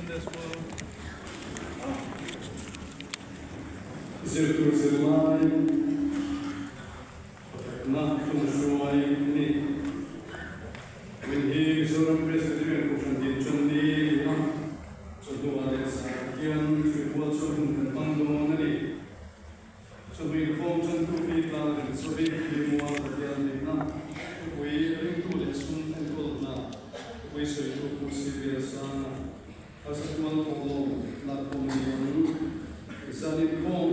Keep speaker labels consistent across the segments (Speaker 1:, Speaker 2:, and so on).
Speaker 1: Sunday School.
Speaker 2: Zir tur zirlai pakhatna hun hruai a ni. Min hi Mizoram Presbyterian Kohhran din tan ni a ni a, chawhnuah leh zan hian Tuipual chuan hun kan hmang dawn a ni. Chawhnu inkhawm tantu hi tlang reng sawi Limual Pathian nihna thupui ringtu leh sum enkawl hna thupui sawitu Pu Sylvia Sanga Harsatual thawhlawm lakkhawm a ni ang. Zan inkhawm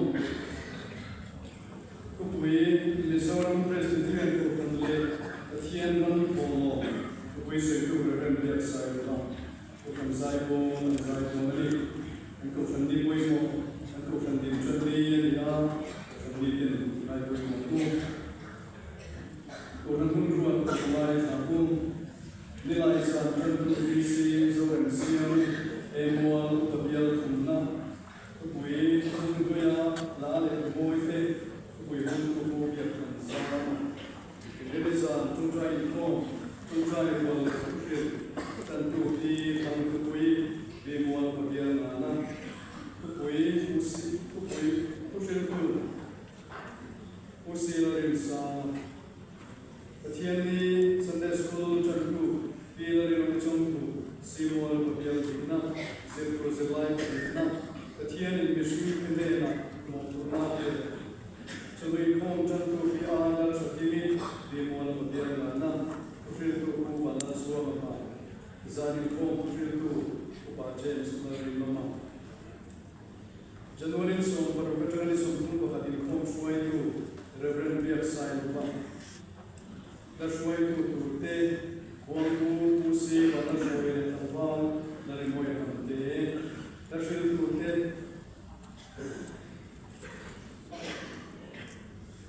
Speaker 2: thupui Mizoram Presbyterian Kohhran leh Pathian ram thawhlawm thupui sawitu Rev Biaksailova Kohhran zaipawl an zaipawl a ni. An kohhran ni pawimawh, an kohhran din tan ni a ni a, kohhran mi ten ngai pawimawh pu. Kohhran hun ruat palai thla pu. Nilai zan tantu VC Zorem Siam, E Mual Upa Bial thumna, Thupui Thungtuia La leh Mawi te Thupui hun tu pu Biak Than Zam. Remi zan ṭawngṭai inkhawm, ṭawngṭai rual leh thuhrilh ṭantu hi Thang Thupui Pi Mual Pabial Nana Thupui Thupui Thuhriltu Pu Sila Rinsanga Pathianni Sunday School ṭantu Pi Lalrinawmi Chawngthu Simual Pabial Dikna Zirtur Zirlai Pahnihna Pathianin mihringte hnenah mawhphurhna a pek. Chawlui khawm tantu hi a lal tha timi Limual Pabial Nana thuhriltu Pu Vanlal Zuama hna, zan inkhawm thuhriltu Upa James Lalrinawma. January 16 atanga ni 31 inkhawm hruaitu Rev. Biaksailova la hruaitu turte Khuangpu Pu Si Vanlalhruaia leh tlangval Larimawia Hnamte la hriltute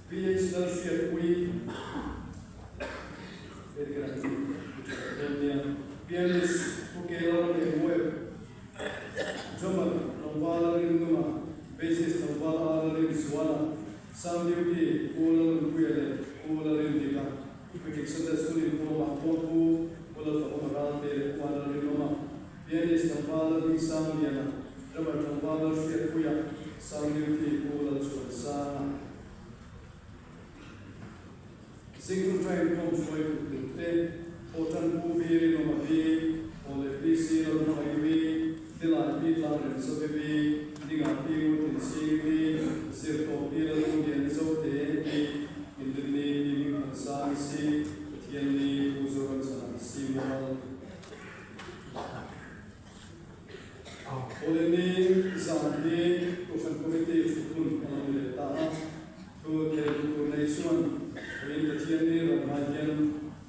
Speaker 2: PH Lalhriatpui Pianist Pu Kela Ramengweb Drummer Tlangval Lalrinnunga Bassist Tlangval A Lalrinzuala Sound Duty Pu Lalnunpuia leh Pu Lalrindika Critic Sunday School inkhawmah Khuangpu Pu Lalfakawma Ralte leh Pu Lalrinawma Pianist Tlangval Lalhmingsangliana, Drummer Tlangval Lalhriatpuia, Sound Duty Pu Lalchhuansanga. Zingtu Train khawm hruaitu turte, Thawhtan Pu Vi Rinawma Vi, Awle PC Lalhmangaih Vi, Nilai Pi Tlangrem Zovi Vi, Ninga Pi Ngurtinchhing Vi, Zirtawp Pi Lalhunglian Zote Vi, Inrinni Pi Hmingthansang Si, Pathianni Pu Zoramchhana Si Mual. Awleni zan hi Kohhran Committee thut hun a lo ni leh ta a, thu theilu tur nei chuan vawiin Pathianni ram lai hian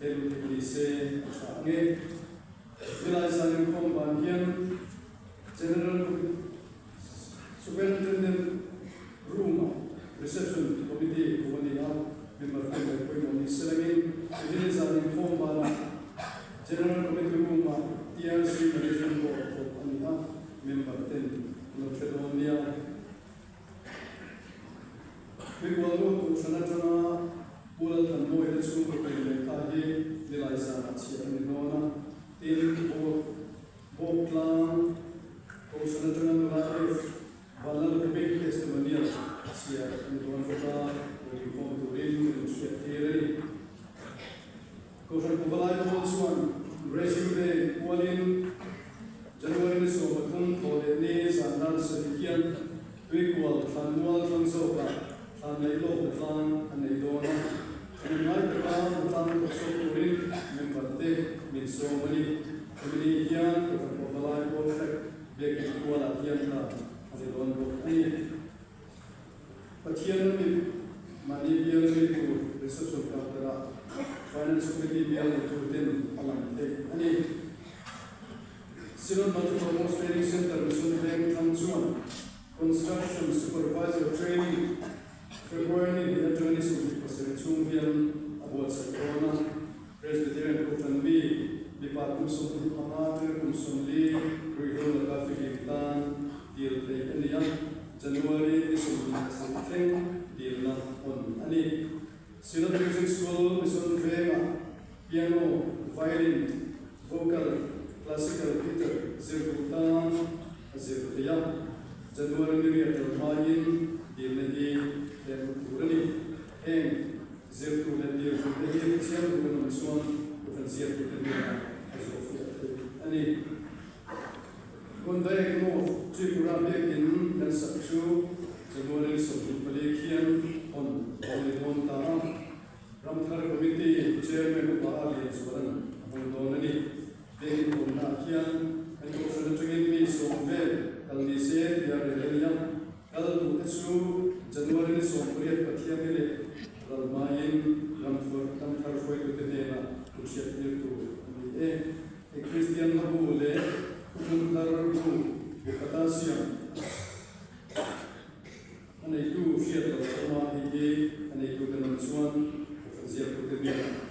Speaker 2: theilu theih ni se a tha ang e. Helai zan inkhawm ban hian General Superintendent Room-ah Reception Committee kum a ni a, member ten ngaih pawimawh ni se langin Nihin zan inkhawm banah General Committee Room-ah TRC Management Board kawp a ni a, member ten an lo hre dawn nia. Tuikualnu Kohhran atanga Pu Lalthanmawia te chhungkaw pen lehkha hi nilai zanah chhiah a ni dawn a, tin Bawktlang Kohhran atanga nula F. Vanlalhubik testimonial chhiar a ni dawn bawk a, rawn inkhawm turin kan inhriat tir a ni. Kohhran Puvalai Pawl chuan resume kualin January ni 13 thaw leh ni zan dar sarih hian Tuikual Thlanmual thlang zawkah thlan laih lawk na tlang a nei dawn a, thlan ngai taka na tlang thawk chhuak turin member te min sawm a ni. Hemi ni hian Kohhran Puvalai Pawl Track Biakin kualah hian ta a ni dawn bawk a ni. Pathian mit mahni bial mi tur reception counter-ah Finance Committee bial nei tur ten a lang theih a ni. Synod Multipurpose Training Centre Mission Veng thlang chuan Construction Supervisor Training February ni hnih atanga ni 27 chhung hian a buatsaih dawn a. Presbyterian Kohhran mi mipa kum 25 atanga kum 40 ruihhlo laka fihlim tan dil theih a ni a, January ni 27 thleng dilna hawn a ni. Synod Music School Mission Vengah Piano, Violin, Vocal, Classical Guitar zir duh tan a zir theih a, January ni riat tel hmain dilna hi leh luh tur a ni. Heng zir tur leh dil tur te hi Pathian duh an awm chuan Kohhran ziaktute hnenah a zawh fiah theih a ni. Gondaek North Tripura biakin kan sak chu January 24 khian hawn a ni dawn ta a, Ramthar Committee Chairman upa a lian zualan a hmang dawn a ni. Biakin hawnnaah khian kan kohhran atangin mi sawm vel kal ni se tia rel a ni a, kal duhte chu January ni 18 Pathian ni leh ral hmain Ramthar hruaitute hnenah thuhriat tir tur a ni e. I Kristian hmabu leh thuthlung thar bu bu khata siam a neitu hriat loh awma hei hi a neitu te lam chuan Kohhran ziaktute biakah.